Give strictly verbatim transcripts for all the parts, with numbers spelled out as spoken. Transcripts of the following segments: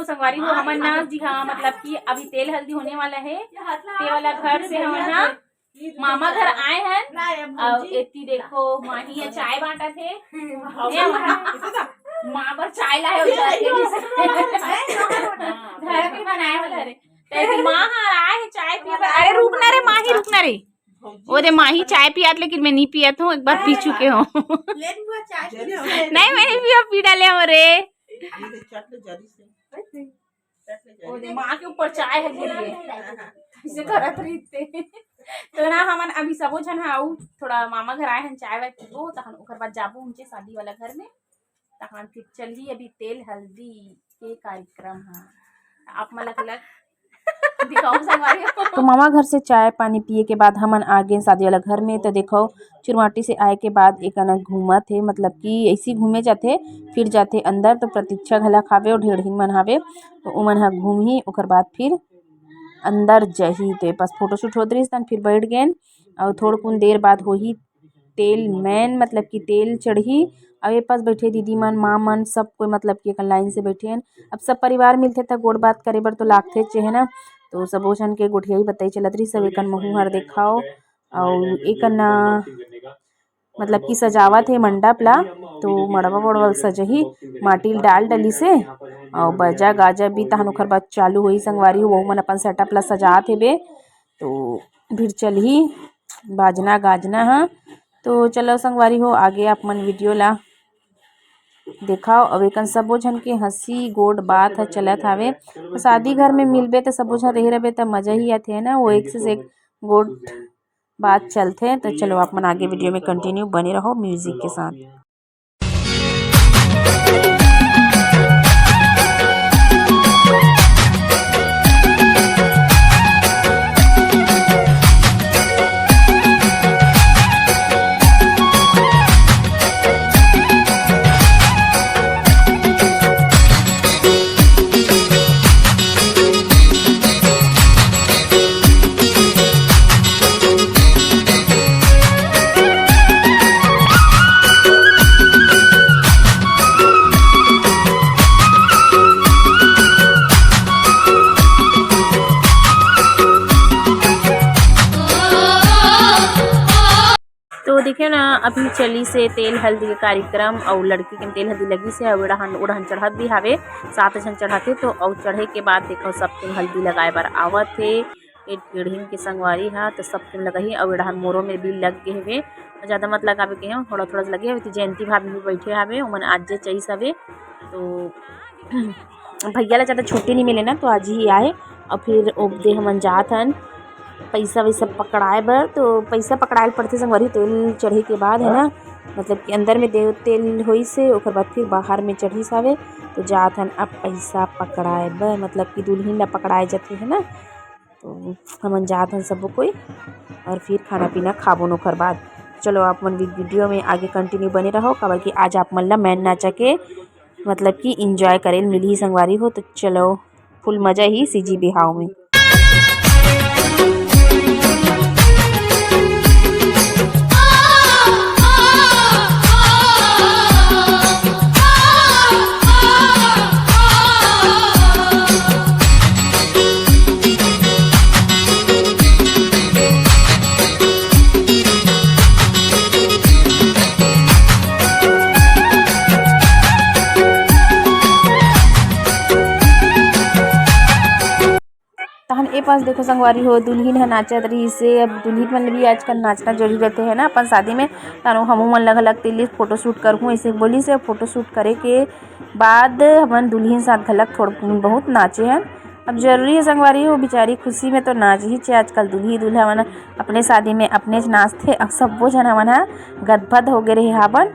तो संगवारी हो, हमन ना जी हाँ, मतलब कि अभी तेल हल्दी होने वाला है, ते वाला घर से हमन ना मामा घर आए हैं। और एती देखो, माही ह चाय बांटत हे। माँ बर चाय लाए हो। घर के बनाए वाला रे। ते माँ ह आए हे चाय पिए बर। अरे रुक ना रे माही, रुक ना रे। ओ दे माही चाय पियात, लेकिन मैं नहीं पियत हूँ, एक बार पी चुके हूँ। नहीं, मैं नहीं पिया, पी डाले हूँ रे। ओ दे माँ के ऊपर चाय ह गिर गे। ऐसे करत रहिथे। तो ना हमन अभी सबो झन ह आऊ थोड़ा मामा घर आए हन, चाय वाय पीबो, तहन ओकर बाद जाबो उनके शादी वाला घर में। तहन फिर चलही अभी तेल हल्दी के कार्यक्रम ह। आप मन ला घलक दिखाऊं संगवारी हो। तो मामा घर से चाय पानी पिए के बाद हमन आ गेन शादी वाला घर में। तो देखो, चुरमाटी से आए के बाद एक अना घूमत हे, मतलब कि ऐसी घूमे जाथे, फिर जाथे अंदर। तो प्रतीक्षा घला खावे और ढेढ़िन मन हावे, तो उमन ह घूमही, ओकर बाद फिर अंदर जही। तो ए पास फोटोशूट होत रहिस, तहन फिर बैठ गेन। और थोड़कुन देर बाद होही तेल मैन, मतलब कि तेल चढ़ही। अब ए पास बैठे दीदी मन, माँ मन, सब कोई मतलब कि एक लाइन से बैठे हन। अब सब परिवार मिलथे त गोठ बात करे बर तो लागथे चे, है ना। तो सबो झन के गोठियाई बताई चलत रही, सब एकन महू हर देखाओ। अउ एकन मतलब कि सजावत हे मंडप ला, तो मड़वा वड़वा सजही, माटी ल डाल डली से, अउ बाजा गाजा भी तहन ओखर बाद चालू होही संगवारी हो, वो मन अपन सेटअप ला सजात हेबे। तो फिर चलही बाजना गाजना ह। तो चलो संगवारी हो, आगे आप मन वीडियो ला देखाओ। अब एकन सबो झन के हंसी गोठ बात ह चलत हावे। तो शादी घर में मिलबे त सबो झन रहे रहबे त मजा ही आथे, है ना। वो एक से एक गोठ बात चलथे। तो चलो आप मन आगे वीडियो में कंटिन्यू बने रहो म्यूजिक के साथ। तो देखिए ना, अभी चली से तेल हल्दी के कार्यक्रम, अउ लड़की के तेल हल्दी लगी से, अउ ओढ़न ओढ़न चढ़त भी हावे, सात झन चढ़त हे। तो अउ चढ़े के बाद देखो, सब के हल्दी लगाए बर आवत हे। ए ढेढ़िन के संगवारी हा, तो सब के लगाही, अउ एढ़ान मोरो में भी लग गे हवे। ज्यादा मत लगावे के हे, थोड़ा थोड़ा लगे हवे। तो जयंती भाभी भी बैठे हवे, ओमन आज जे चईस हवे, तो भैया ला ज्यादा छुट्टी नहीं मिले ना, तो आज ही आए। और फिर ओदे हमन जात हन पैसा वैसा पकड़ाए बर। तो पैसा पकड़ाए ल पड़थे संगवारी, तेल चढ़े के बाद, है ना, मतलब कि अंदर में दे तेल होइस हे, ओकर बाद फिर बाहर में चढ़िस हवे। तो जात हन अब पैसा पकड़ाए बर, मतलब कि दुल्हिन ला पकड़ाए जाथे, है ना। तो हमन जात हन सबो कोई, और फिर खाना पीना खाबो न ओखर बाद। चलो आप मन भी वीडियो में आगे कंटिन्यू बने रहो, काबर कि आज आप मन ला मैन नाचा के मतलब कि एंजॉय करे ल मिलही संगवारी हो। तो चलो, फुल मजा ही सीजी बिहाव में। तहन ए पास देखो संगवारी हो, दुल्हिन ह नाचत रहिस हे। अब दुल्हिन मन ल भी आजकल नाचना जरूरी रहते है ना अपन शादी में। तहन हमू मन लग लग तेली फोटोशूट करहूँ, ऐसे बोलिस हे। फोटोशूट करे के बाद हमन दुल्हिन साथ घलक थोड़ बहुत नाचे हन। अब जरूरी है संगवारी हो, बेचारी खुशी में तो नाच ही छे। आजकल दुल्ही दूल्हा मन अपने शादी में अपने च नाचथे। अब सब्बो झन हमन ह गदफद हो गे रहे हाबन,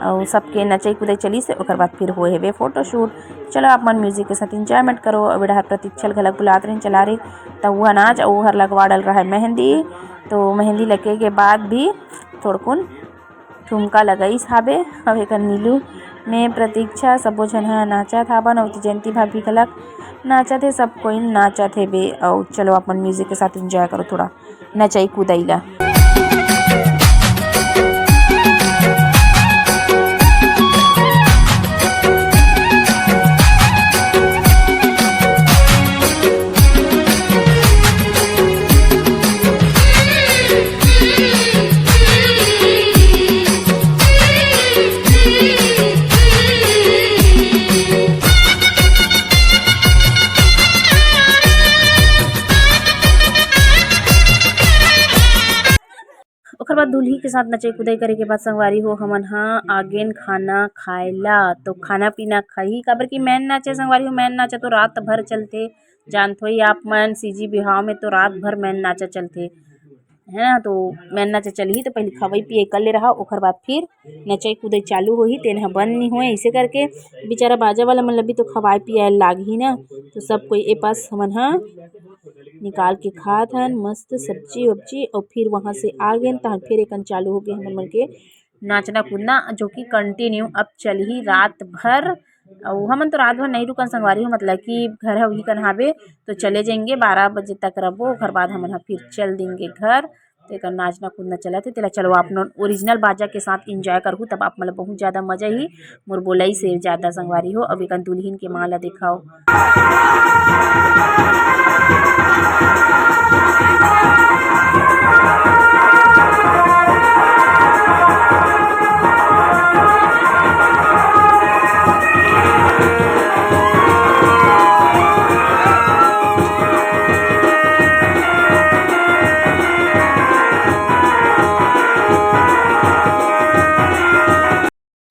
अउ सबके नचई कुदई चलिस हे। ओकर बाद फिर होए हेबे फोटोशूट। चलो आप मन म्यूजिक के साथ एंजॉयमेंट करो। अब एडहर प्रतीक्षा ल घलक बुलात रहिन, चला रही, त उहा नाच, अउ उहर लगवा डल रहा है मेहंदी। तो मेहंदी लगे के बाद भी थोड़कुन ठुमका लगाइस हाबे। अब एकर नीलू में प्रतीक्षा सबो झन ह नाचत हाबन, अउ जयंती भाभी घलक नाचत हे, सब कोई नाचत हे बे। अउ चलो अपन म्यूजिक के साथ एंजॉय करो थोड़ा नचई कुदई ला। दुल्ही के साथ नचई कुदई करे के बाद संगवारी हो, हमन ह आगेन खाना खाए ला। तो खाना पीना खाही, काबर कि main नाच हे संगवारी हो, main नाच हे तो रात भर चलथे। जानत होई आप मन, सीजी बिहाव में तो रात भर main नाचा चलथे, है ना। तो main नाचा चलही तो पहले खवई पियई कर ले रहा, ओकर बाद फिर नचई कुदई चालू होही, तेन ह बंद नहीं होए। ऐसे करके बेचारा बाजा वाला मन ल भी तो खवाए पियाए लागही ना। तो सब कोई ए पास हमन ह निकाल के खात हन मस्त सब्जी वब्जी, और फिर वहाँ से आ गए, तहन फिर एकन चालू हो गए हमन मन के नाचना कूदना, जो कि continue अब चलही रात भर। अउ हमन तो रात भर नहीं रुकन संगवारी हो, मतलब कि घर ह उही कन हावे, तो चले जाएंगे, बारह बजे तक रहो, ओकर बाद हमन ह फिर चल देंगे घर। तो एकर नाचना कूदना चलत हे, तेला चलो आप मन original बाजा के साथ enjoy करहू, तब आप मन ल बहुत ज़्यादा मजा ही। मोर बोलई से ज़्यादा संगवारी हो। अब एकन दुल्हिन के माँ ला देखाओ।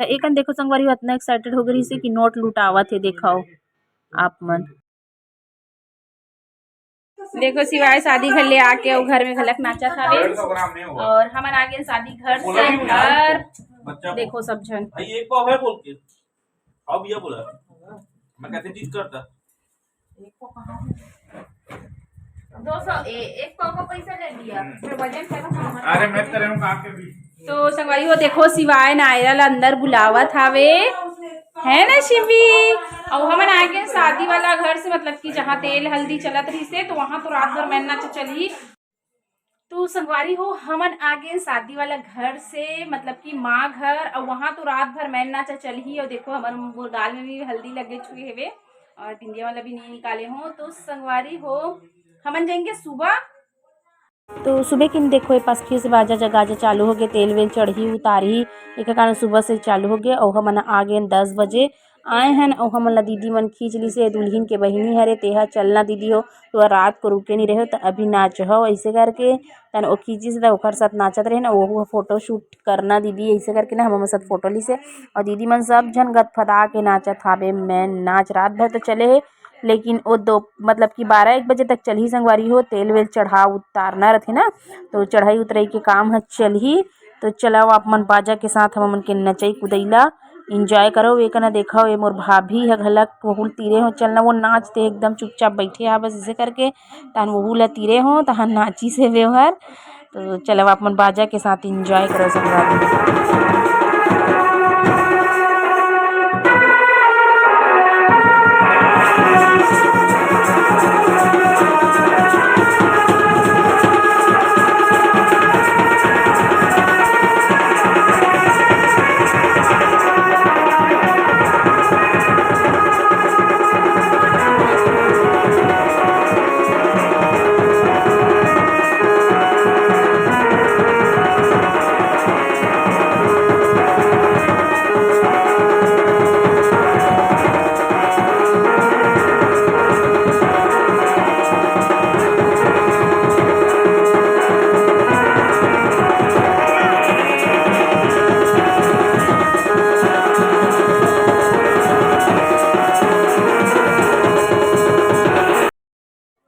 त एकन देखो संगवारी हो, अतना excited हो गई से कि नोट लुटावत हे। देखाओ आप मन, देखो शिवाय शादी घर ले आके अउ घर में घलक नाचत हवे। और हमन आ गए शादी घर से घर। देखो सब झन। भाई एक पाव है बोल के। अब ये बोला, मैं कैसे चीज करता। दो सौ, ए-, एक पाव का पैसा ले लिया। हम्म। फिर वजन करो, हाँ। अरे मैं तो रहूँ आपके भी। तो संगवारी हो, देखो शिवाय नायरा ला अंदर बुलावत हावे, है ना शिवी? अउ हमन आ गए शादी वाला घर से, मतलब कि जहाँ तेल हल्दी चलत रहिसे, तो वहाँ तो रात भर main नाच चलही। तो संगवारी हो, हमन आ गए शादी वाला घर से, मतलब कि माँ घर, अउ वहाँ तो रात भर main नाचा चलही। और देखो हमर मोर गाल में भी हल्दी लगे छुए हेवे, और बिंदिया वाला भी नहीं निकाले हो। तो संगवारी हो, हमन जाएंगे सुबह। तो सुबह किन देखो, ए पास फिर से बाजा जगाजा चालू हो गए, तेल वेल चढ़ही उतारही, एक कारण सुबह से चालू हो गए। और हमन आ गए दस बजे आए हन, अउ हमन ला दीदी मन खींच ली से, दुल्हिन के बहिनी हरे, तेहा चलना दीदी हो, तो रात को रुके नहीं रहे हो, तो अभी नाच हो, ऐसे करके तन ओ खींचिस त ओकर साथ नाचत रहे ना, वो फोटो शूट करना दीदी, ऐसे करके ना हम साथ फोटो ली से। और दीदी मन सब झन गदफदा के नाचत हावे। main नाच रात भर तो चले हे, लेकिन वो दो, मतलब कि बारह एक बजे तक चलही संगवारी हो, तेल वेल चढ़ा उतारना रहथे ना, तो चढ़ाई उतराई के काम ह चलही। तो चलाओ आप मन बाजा के साथ हम मन के नचई कुदई ला enjoy करो। एक ना देखाओ, ये मोर भाभी ह घलक वहू ल तीरे हो, चलना वो नाचते एकदम चुपचाप बैठे हा बस ऐसे करके, तहन वहू ल तीरे हो, तहन नाची से बेवहर। तो चलाओ आप मन बाजा के साथ enjoy करो संगवारी।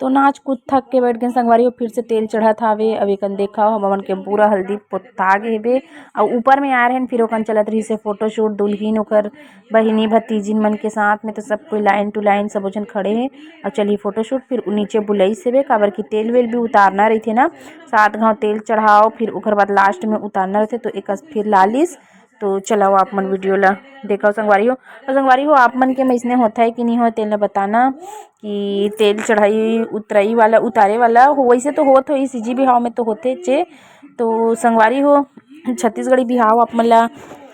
तो नाच कूद थक के बैठ गए संगवारी हो, फिर से तेल चढ़त हावे। अब एकन देखा, हमन के पूरा हल्दी पोता गे हेबे। अउ ऊपर में आ रहे हैं, फिर ओकन चलत रही से फोटोशूट, दुल्हिन ओकर बहिनी भतीजिन मन के साथ में, तो सब कोई line to line सबो झन खड़े हैं। और चलिए फोटोशूट, फिर उ नीचे बुलई से बे, काबर कि तेल वेल भी उतारना रही थे ना, सात घाव तेल चढ़ाओ, फिर ओकर बाद last में उतारना रहते, तो एक फिर लालिस। तो चलाओ आप मन वीडियो ला देखो संगवारी हो। और संगवारी हो, आप मन के में इसने होता है कि नहीं हो, तेल ला बताना कि तेल चढ़ाई उतराई वाला, उतारे वाला हो, वैसे तो होत हो, सीजी बिहाव में तो होते चे। तो संगवारी हो, छत्तीसगढ़ी बिहाव आप मन ला,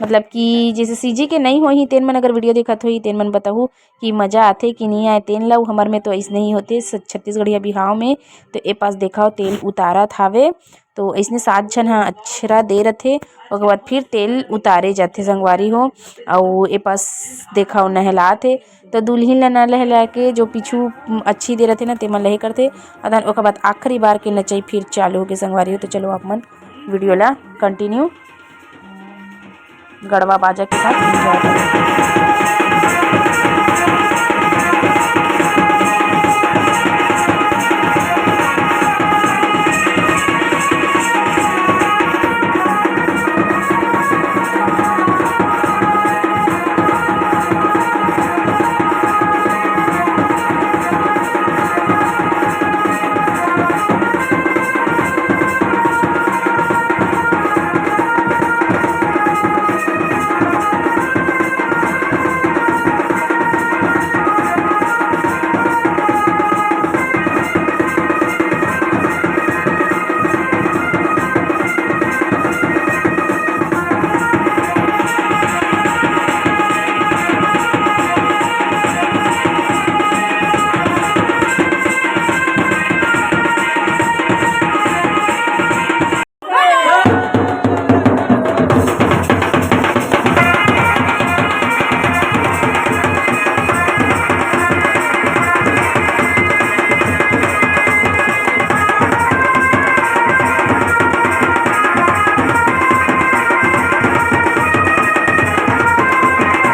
मतलब कि जैसे सीजी के नहीं होही, तेन मन अगर वीडियो देखत होही, तेन मन बताहू कि मजा आथे कि नहीं आए तेन ला। हमर में तो ऐसने ही होते, स-, छत्तीसगढ़िया बिहाव में। तो ए पास देखाओ, तेल उतारत हावे। तो अइसने सात झन ह अक्षरा दे रथे, ओकर बाद फिर तेल उतारे जाथे संगवारी हो। अउ ए पास देखा, नहलात हे, तो दुल्हिन ल न लहला के जो पीछू अच्छी दे रथे ना, तेमन लहे करथे। अउ तहन ओकर बाद आखिरी बार के नचई फिर चालू होगे संगवारी हो। तो चलो आप मन वीडियो ला कंटिन्यू गड़वा बाजा के साथ एंजॉय करें।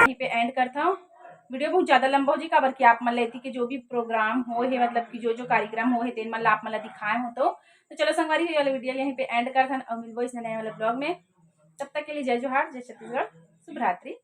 यहीं पे एंड करता हूँ। वीडियो बहुत ज़्यादा लंबा हो जी, काबर कि आप मन ला एती के जो भी प्रोग्राम होहे, मतलब कि जो जो कार्यक्रम होहे, तेन मन ला आप मन ला दिखाए हों। तो, तो चलो संगवारी हो, ये वाला वीडियो यहीं पे एंड करथन और मिलबो इसने नए वाला ब्लॉग में। तब तक के लिए जय जोहार, जय छत्तीसगढ़, शुभ रात्रि।